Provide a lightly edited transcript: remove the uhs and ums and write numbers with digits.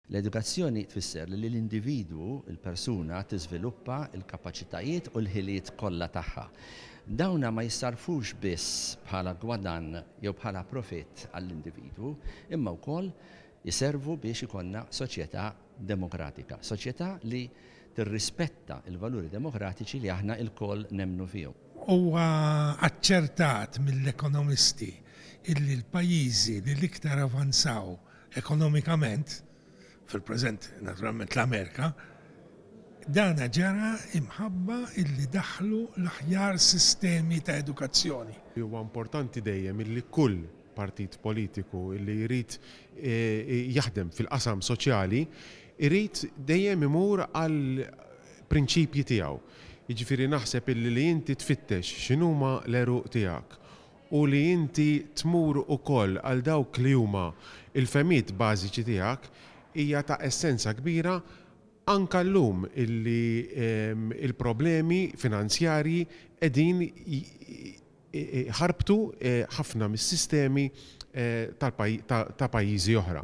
L-edukazzjoni tfisser li l-individwu, il-persuna, tiżviluppa l-kapaċitajiet u l-ħiliet kollha tagħha. Dawna ma jissarfux biss bħala gwadann jew bħala profitt għall-individwu, imma wkoll iservu biex ikollna soċjetà demokratika, soċjetà li tirrispetta l-valuri demokratiċi li aħna lkoll nemmnu fihom. Huwa aċċertat mill-ekonomisti illi l-pajjiżi li l-iktar avanzaw ekonomikament, fil-preżent naturalment l-Amerika, dana ġara imħabba illi daħħlu l-aħjar sistemi ta' edukazzjoni. Huwa importanti dejjem illi kull partit politiku illi jrid jaħdem fil-qasam soċjali jrid dejjem imur għall-prinċipji tiegħu. Jiġifieri naħseb illi li inti tfittex x'inhuma l-għeruq tiegħek u li inti tmur ukoll għal dawk li huma l-fehmiet bażiċi tiegħek hija ta' essenza kbira anke llum illi l-problemi finanzjarji qegħdin jħarbtu ħafna mis-sistemi ta' pajjiżi oħra.